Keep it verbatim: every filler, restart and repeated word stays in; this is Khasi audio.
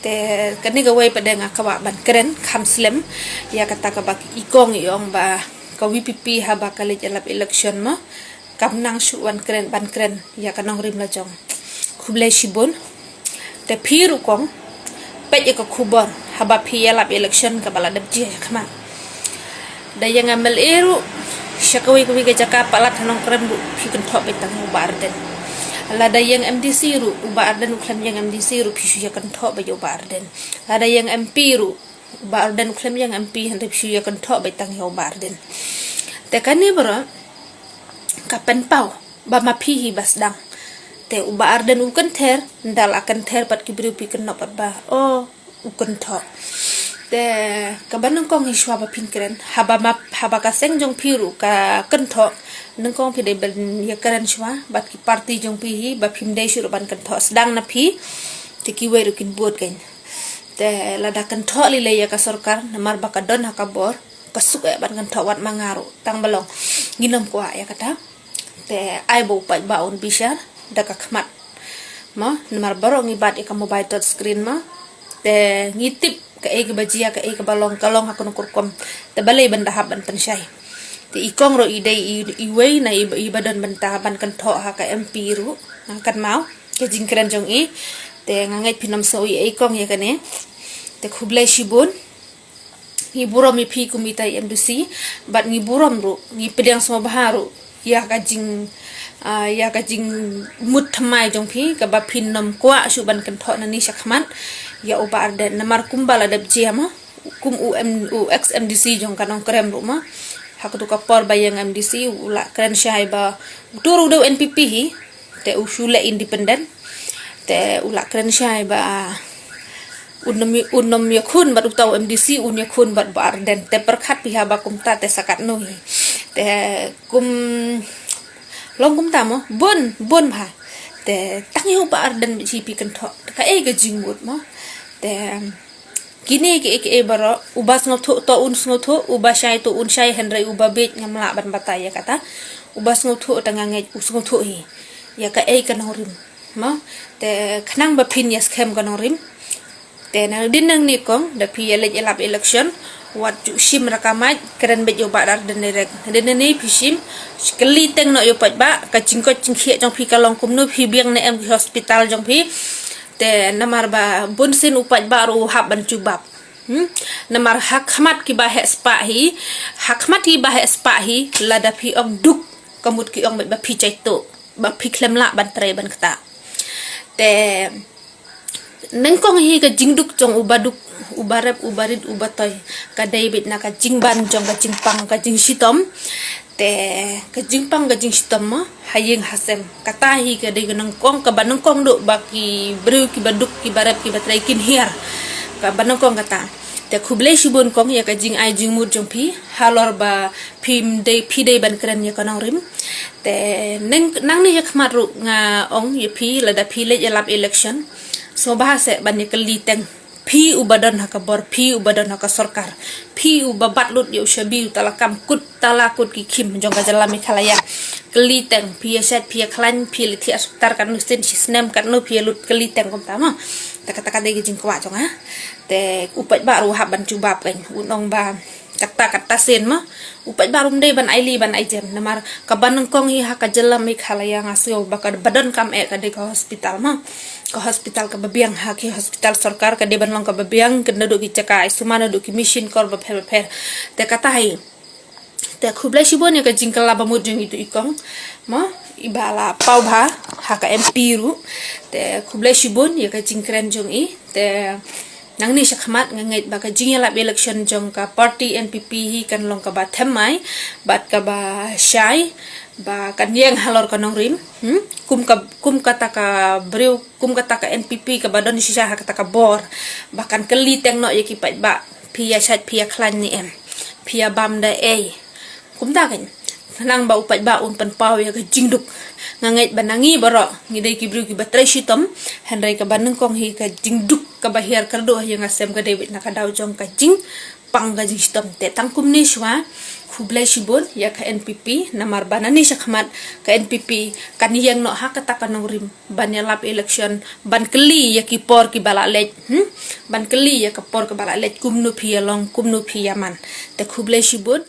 Te kane kawei pat de nga kwah ban kren kham slem ïa kata kaba i kong i ong ba ka VPP haba ka leit ïalap election mo, kam nang shuh ban kren, ban kren ïa ka nongrim la jong. Khublei shibun. Te phi ruh kong, peit ïa ka khubor haba phi ïalap election kaba la dep jia ïa khmat. Da ïeng MLA ruh sha kawei kawei ka jaka palat ha Nongkrem ruh phi kynthoh beit tang ïa u Bah Ardent. Lada ïeng MDC ruh u Bah Ardent u khlem ïeng MDC ruh phi shu ïa kynthoh beit ïa u Bah Ardent. Lada ïeng MP ruh u Bah Ardent u khlem ïeng MP hynrei phi shu ïa kynthoh beit tang ïa u Bah Ardent. Te kane baroh ka pynpaw ba ma phi hi ba sdang. Te u Bah Ardent u kynther, nda la kynther pat ki briew phi kynnoh pat ba, oh, u kynthoh. Te kaba nyngkong hi shuwa ba phin kren, haba ma, haba ka seng jong phi ruh ka kynthoh, nyngkong phi dei ban ïa kren shuwa bad ki party jong phi hi ba phim dei shuh ruh ban kynthoh, sdang na phi. Te kiwei ruh kin bud kein. Te lada kynthoh lei lei ïa ka sorkar namar ba ka don ha ka bor, ka suk eh ban kynthoh wat ma nga ruh tang ba long. Ngin ym kwah ïa kata. Te ai ba u paidbah un bishar da ka khmat mo, namar baroh ngi bat ïa ka mobile touch screen mo. Te ngi tip kaei kaba jia, kaei kaba long, ka long ha kano ka rukom. Te balei ban da hap ban pynshai? Te i kong ruh i dei i, iwei na i, iba don bynta ban kynthoh ha ka MP ruh. Nga kynmaw ka jingkren jong i. Te nga ngeit phin ym sngew i ei kong ïa kane. Te khublei shibun. Ngi burom ïa phi kum ita i MDC bad ngi burom ruh, ngi pdiang sngewbha ruh ïa ka jing, ah, ïa ka jingmut thymmai jong phi kaba phin ym kwah shuh ban kynthoh nangne sha khmat ïa u Bah Ardent. Namar kumba la dep jia mo, kum u M, u ex MDC jong ka Nongkrem ruh mo, ha katu ka por ba ïeng MDC u la kren shai ba utu ruh u dei u NPP hi. Te u shu leh independent. Te u la kren shai ba un ym, un ym ïakhun bad uta u MDC, un ïakhun bad Bah Ardent. Te pyrkhat phi haba kumta te sa katno hi. Te kum long kumta mo, bun bun bha. Te tang ïa u Bah Ardent beit hi phi kynthoh. Te kaei ka jingmut mo? Te kine kiei kiei baroh, uba sngewthuh to un sngewthuh, uba shai to un shai, hynrei uba bieit ngam lah ban batai ïa kata. Uba sngewthuh te nga ngeit u sngewthuh hi ïa kaei ka nongrim mo. Te khnang ba phin ïa skhem ka nongrim. Te na dien nangne kong, da phi ïa leit ïalap election, wat ju shim ra ka mic, kren beit ïa u Bah Ardent direct. Dien nangne phi shim, kylli teng noh ïa u paidbah, ka jingkoit jingkhiah jong phi ka long kumno, phi biang ne em ki hospital jong phi. Te namar ba bunsien u paidbah ruh u hap ban jubab. Hmm? Namar ha khmat kiba heh spah hi, ha khmat kiba heh spah hi, lada phi ong duk, ka mut ki ong beit ba phi jaituh, ba phi khlem lah ban trei ban ktah. Te nyngkong hi ka jingduk jong uba duk, uba rep, uba rit, uba toi, ka dei beit na ka jingban jong ka jingpang, ka jingshitom. Te ka jingpang ka jingshitom mo, ha ïing ha sem. Kata hi ka dei ka nyngkong, kaba nyngkong duh ba ki briew kiba duk, kiba rep, kiba trei kin hiar. Kaba nyngkong kata. Te khublei shibun kong ïa ka jingai jingmut jong phi halor ba phim dei, phi dei ban kren ïa ka nongrim. Te nang, nangne ïa khmat ruh nga ong ïa phi, lada phi leit ïalap election, sngewbha seh ban ïa kylli teng. Phi uba don ha ka bor, phi uba don ha ka sorkar, phi uba bat lut ïa u shabi u talakam kut tala kut ki khim jong ka jylla Meghalaya. Kylli teng, phi ïa shait, phi ïa khlaiñ, phi ïa leit thiah hospital katno sien, shi snem katno phi ïa lut, kylli teng kumta mo. Te kata ka dei ka jingkwah jong nga. Te u paidbah ruh u hap ban jubab kein, un ong ba kata kata sien mo. U paidbah ruh um dei ban ailad ban aijem. Namar kaba nyngkong hi ha ka jylla Meghalaya nga sngew ba kaba donkam eh ka dei ka hospital mo. Ka hospital kaba biang ha ki hospital sorkar ka dei ban long kaba biang, ka naduh ki jaka ai sumar, naduh ki machine kor bapher bapher. Te kata hi. Te khublei shibun ïa ka jingkylla bamut jong itu i kong mo, iba la paw bha ha ka MP ruh. Te khublei shibun ïa ka jingkren jong i. Te nangne sha khmat nga ngeit ba ka jingïalap election jong ka party NPP hi kan long kaba thymmai bad kaba shai, ba kan ïeng halor ka nongrim. Hmm? Kum ka, kum kata ka briew, kum kata ka NPP kaba don shisha ha kata ka bor, ba kan kylli teng noh ïa ki paidbah, phi ïa shait, phi ïa khlaiñ ne em, phi ïa bam da ei. Kumta kein. Khnang ba u paidbah un pynpaw ïa ka jingduk. Nga ngeit ba na ngi baroh ngi dei ki briew kiba trei shitom, hynrei kaba nyngkong hi ka jingduk kaba hiar kyrduh ha ïing ha sem ka dei na ka daw jong ka jingpang ka jingshitom. Te tang kumne shuwa, khublei shibun ïa ka N P P, namar ba na ne shakhmat ka N P P kan ïeng noh ha kata ka nongrim ban ïalap election, ban kylli ïa ki por kiba la leit, hmm? Ban kylli ïa ka por kiba la leit, kumno phi ïa long, kumno phi ïa man. Te khublei shibun.